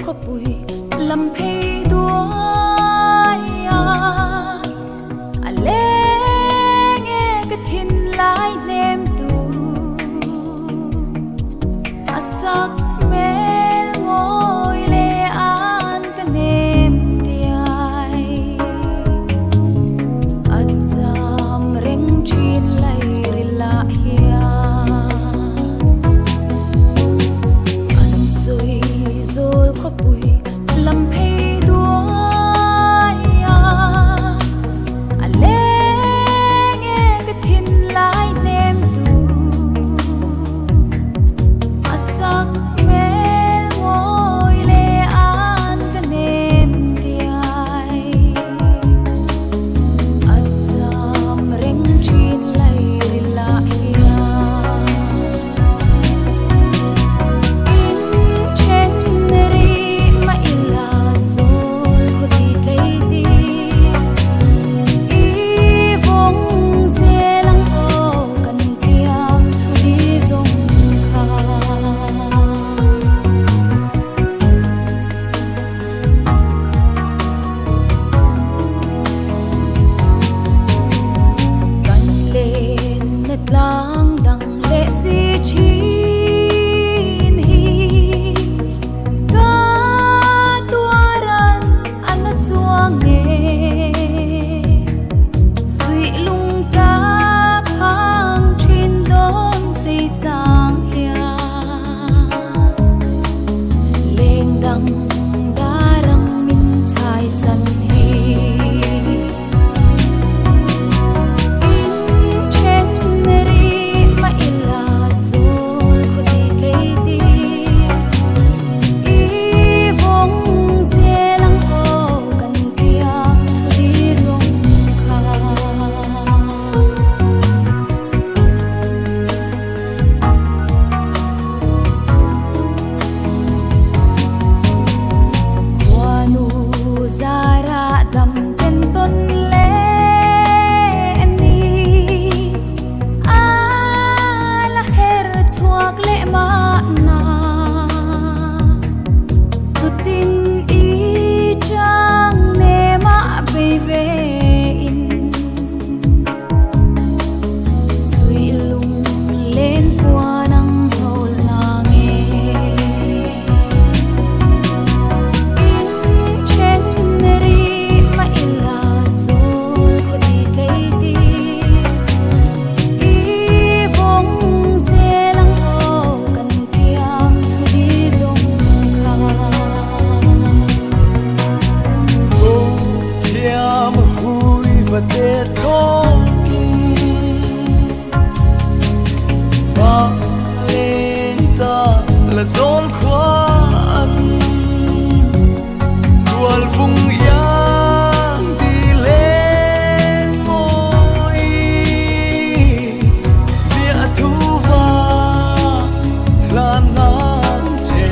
khawpui lam phei duai a, a leng e ka thinlai hnem tu a sak hmel mawi leh an ka nem diai a cham reng thin lairil ah hian an sawi zawl khawpui lam phei duai a, a leng e ka thinlai hnem tu a sak hmel mawi leh an ka nem diai a cham reng thin lairil ah hian in then rih mah ila zawl khaw ti tlei ti i vawng zel ang aw kan tiam thu hi zawng kha. Kan lenna tlang dang leh si thin hi ka tuaran a na chuang nge suih lung ta phang thin dawn sei chang hian leng dang darang min chhai san hi. In then rih mah ila zawl khaw ti tlei ti i vawng zel ang aw kan tiam thu hi zawng kha. Khuanu zara dam ten tawn leh ni a la her chhuak leh mahna chutin i chang nemah bei ve in suih lung len kuan ang hnawl na nge. In then rih mah ila zawl khaw ti tlei ti i vawng zel ang aw kan tiam thu hi zawng kha. Thu thiam hui va te tawkin va lên ta là zawl khuan tual vung iang ti lên mawi bia thu va hlan nan che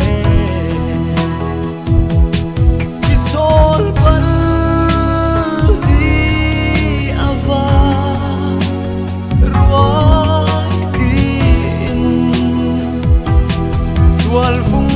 i zawl pal ti a va ruai tin tual vung